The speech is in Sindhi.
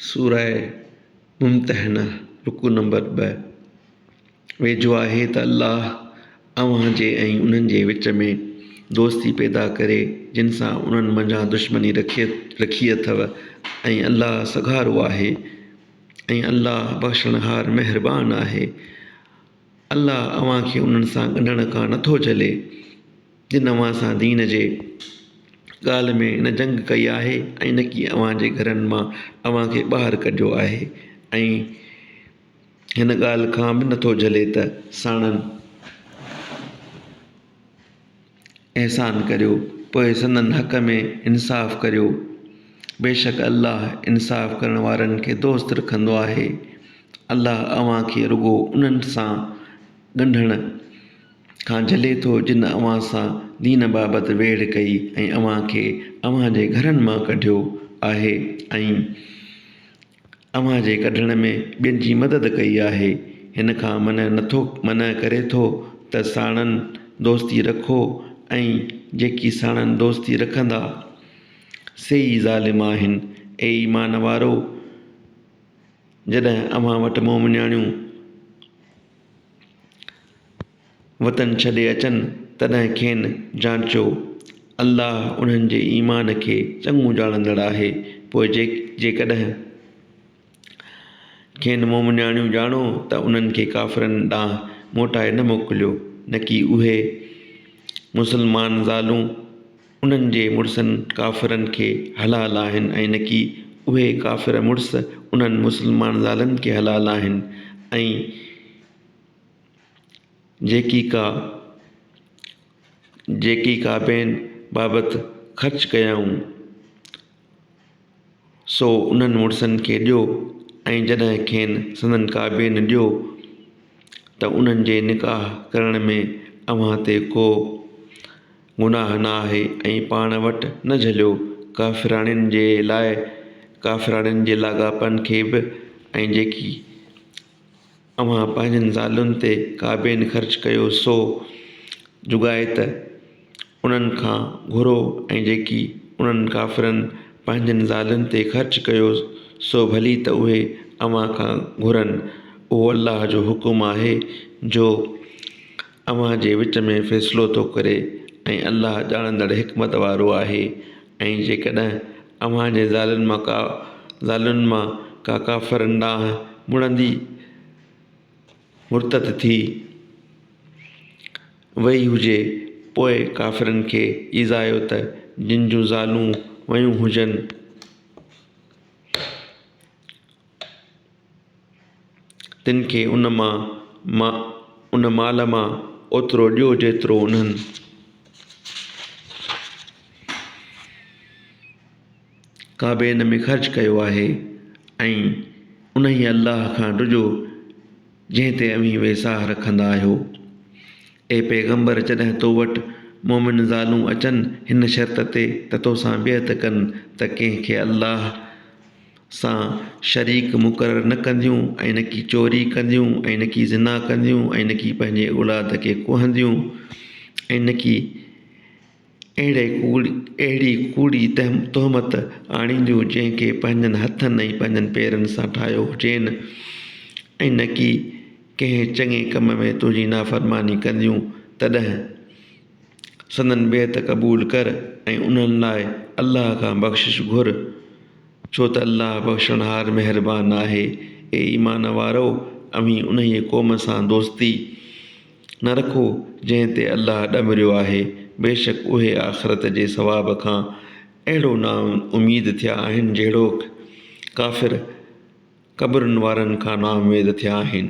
سوره ممتحنه، رڪوع نمبر 2، ويجهو آهي ته الله اوهان جي ۽ انهن جي وچ ۾ دوستي پيدا ڪري جن سان انهن منجهان دشمني رکي اٿو ۽ الله سگهارو آهي ۽ الله بخشڻهار مهربان آهي. الله اوهان کي انهن سان ڳنڍڻ کان نٿو جهلي جن اوهان سان دين جي ڳالهه ۾ نه جنگ ڪئي آهي ۽ نڪي اوهان جي گهرن مان اوهان کي ٻاهر ڪڍيو آهي ۽ هن ڳالهه کان به نٿو جهلي ته ساڻن احسان ڪريو پوء سندن حق ۾ انصاف ڪريو بيشڪ الله انصاف ڪرڻ وارن کي دوست رکندو آهي. الله اوهان کي رڳو انهن سان ڳنڍڻ کان جهلي ٿو جن اوهان سان دين بابت ويڙهه ڪئي ۽ اوهان کي اوهان جي گهرن مان ڪڍيو آهي ۽ اوهان جي ڪڍڻ ۾ ٻين جي مدد ڪئي آهي. هن کان منع نٿو منع ڪري ٿو ته ساڻن دوستي رکو ۽ جيڪي ساڻن دوستي رکندا سي ئي ظالم آهن. اي ايمان وارؤ! جڏهن اوهان وٽ مومنياڻيون وطن ڇڏي اچن تڏهن کين جانچيو، الله انهن جي ايمان کي چڱو ڄاڻندڙ آهي، پوء جيڪڏهن کين مومنياڻيون ڄاڻو ته انهن کي ڪافرن ڏانهن موٽائي نه موڪليو، نڪي اهي، مسلمان زالون، انهن جي مڙسن، ڪافرن، کي حلال آهن ۽ نڪي اهي، ڪافر مڙس، انهن، مسلمان زالن، کي حلال آهن ۽. جيڪي ڪا جيڪي ڪعبين بابت خرچ ڪيائون، سو انهن مڙسن کي ڏيو ۽ جڏهن کين سندن ڪعبين ڏيو ته انهن جي نڪاح ڪرڻ ۾ اوهان تي ڪو گناهه نه آهي ۽ پاڻ وٽ نه جهليو ڪافراڻين جي لاء ڪافراڻين جي لاڳاپن کي به ۽ جيڪي اوهان پنهنجين زالن تي ڪابين خرچ ڪيو سو جڳائي ته انهن کان گهرو ۽ جيڪي انهن ڪافرن پنهنجين زالن تي خرچ ڪيو سو ڀلي ته اهي اوهان کان گهرن اهو الله جو حڪم آهي جو اوهان جي وچ ۾ فيصلو ٿو ڪري ۽ الله ڄاڻندڙ حڪمت وارو آهي ۽ جيڪڏهن اوهان جي زالن مان ڪا زالن مان ڪا ڪافرن ڏانهن مڙندي مرتد ٿي وئي هجي پوء ڪافرن کي ايذايو ته جن جون زالون ويون هجن. تن کي ان مان ان مال مان اوترو ڏيو جيترو انهن. ڪعبين ۾ خرچ ڪيو آهي ۽ انهيء الله کان ڊڄو جنهن تي اوهين ويساهه رکندا آهيو. اي پيغمبر! جڏهن تو وٽ مؤمن زالون اچن هن شرط تي ته توسان بيعت ڪن ته ڪنهن کي الله سان شريڪ مقرر نه ڪنديون ۽ نڪي چوري ڪنديون ۽ نڪي زنا ڪنديون ۽ نڪي پنهنجي اولاد کي ڪهنديون ۽ نڪي اهڙي اهڙي ڪوڙي تهمت آڻينديون جنهن کي پنهنجن هٿن ۽ پنهنجن پيرن سان ٺاهيو هجين ۽ نڪي ڪنهن چڱي ڪم ۾ تنهنجي نافرماني ڪنديون تڏهن سندن بيعت قبول ڪر ۽ انهن لاء الله کان بخشش گهر، ڇو ته الله بخشڻهار مهربان آهي. اي ايمان وارؤ! اوهين انهيء قوم سان دوستي نه رکو، جنهن تي الله ڏمريو آهي، بيشڪ اهي آخرت جي ثواب کان اهڙو نااميد ٿيا آهن، جهڙوڪ ڪافر قبرن وارن کان نااميد ٿيا آهن.